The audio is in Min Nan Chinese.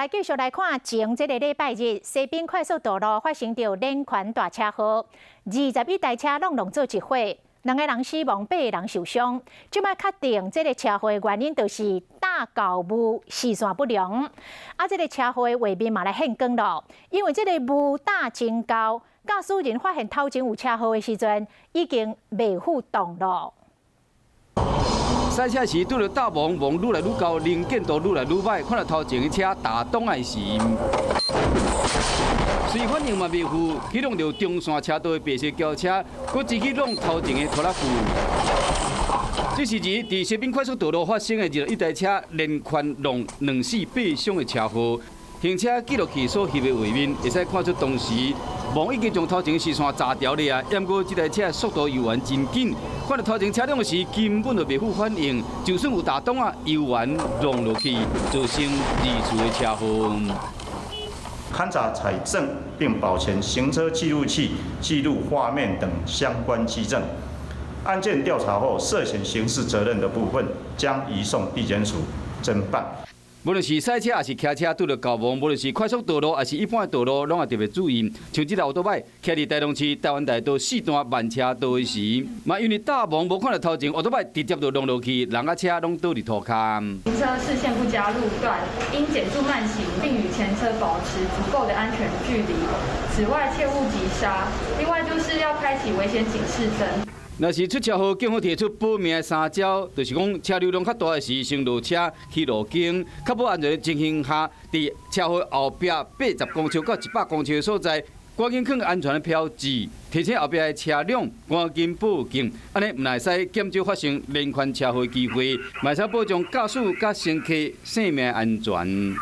來繼續來看前這个禮拜日，西濱快速道路發生著連環大車禍，21台車攏攏做一伙，兩个人死亡，八个人受傷。這擺確定這个車禍的原因就是打厚霧視線不良。啊，這个車禍的畫面嘛來現光咯，因為這个霧打真厚，駕駛人發現頭前有車禍的時陣，已經袂赴動咯。賽車時拄著大霧，霧愈來愈厚，能見度愈來愈䆀，看著頭前的車打擋的時，隨反應嘛袂赴，去挵著中線車道的白色轎車，閣直去挵頭前的拖拉機。這是佇西濱快速道路發生的21台車連環挵兩死八傷的車禍。行車記錄器所翕的畫面，會使看出當時霧已經將頭前視線遮牢了啊！毋過這台車速度猶原真緊，看著頭前車輛時根本就袂赴反應，就算有打擋啊，猶原挵落去，造成二次的車禍。勘查採證並保全行車記錄器記錄畫面等相關跡證。案件調查後，涉嫌刑事責任的部分將移送地檢署偵辦。無論是賽車抑是騎車，拄著厚霧，無論是快速道路抑是一般的道路，攏會特別注意。像這台歐多擺，騎佇台中市台灣大道四段慢車道的時，嘛因為大霧無看著頭前，歐多擺直接就挵落去，人佮車攏倒佇塗跤。行車視線不佳路段，應減速慢行，並與前車保持足夠的安全距離。此外，切勿急剎。另外，就是要開啟危險警示燈。若是出車禍，警方提出保命的三招，就是講車流量較大的時，先落車去路肩，較無安全的情形下，佇車禍後壁80公尺到100公尺的所在，趕緊囥安全的標誌，提醒後壁的車輛趕緊報警，按呢毋但會使減少發生連環車禍的機會，嘛會使保障駕駛佮乘客性命安全。